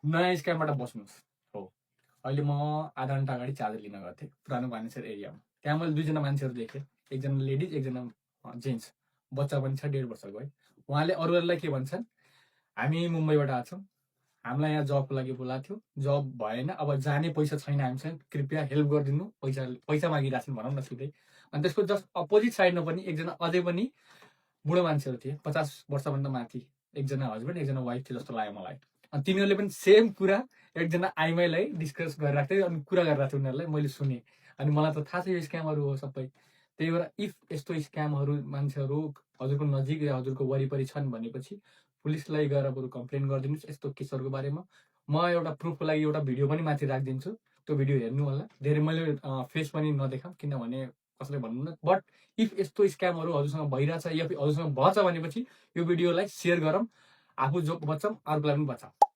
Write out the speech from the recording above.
नयाँ स्क्यामबाट बस्नुहोस्। हो, अहिले म आधा घन्टा अगाडि चार्जर लिन गएको थिएँ पुरानो भान्सेर एरियामा। त्यहाँ मैले दुईजना मान्छेहरू देखेँ, एकजना लेडिज एकजना जेन्ट्स, बच्चा पनि छ 1.5 वर्षको है। उहाँले अरूहरूलाई के भन्छन्, हामी मुम्बईबाट आएको छौँ, हामीलाई यहाँ जबको लागि बोलाएको थियो, जब भएन, अब जाने पैसा छैन हामीसँग, कृपया हेल्प गरिदिनु, पैसा मागिरहेको छन् भनौँ न सिधै। अनि त्यसको जस्ट अपोजिट साइडमा पनि एकजना अझै पनि बुढो मान्छेहरू थिए, 50 वर्षभन्दा माथि, एकजना हस्बेन्ड एकजना वाइफ थियो जस्तो लाग्यो मलाई। अनि तिनीहरूले पनि सेम कुरा एकजना आइमाईलाई डिस्कस गरिरहेको थियो, अनि कुरा गरिरहेको थियो उनीहरूलाई, मैले सुने। अनि मलाई त थाहा छ यो स्क्यामहरू हो सबै। त्यही भएर इफ यस्तो स्क्यामहरू मान्छेहरू हजुरको नजिक या हजुरको वरिपरि छन् भनेपछि पुलिसलाई गएर बरु कम्प्लेन गरिदिनुहोस् यस्तो केसहरूको बारेमा। म एउटा प्रुफको लागि एउटा भिडियो पनि माथि राखिदिन्छु, त्यो भिडियो हेर्नु होला। धेरै मैले फेस पनि नदेखाऊँ किनभने कसैले भन्नु न, बट इफ यस्तो स्क्यामहरू हजुरसँग भइरहेछ या हजुरसँग भएछ भनेपछि यो भिडियोलाई सेयर गरौँ, आफू जो बच्छौँ अरूलाई पनि बचाऊ।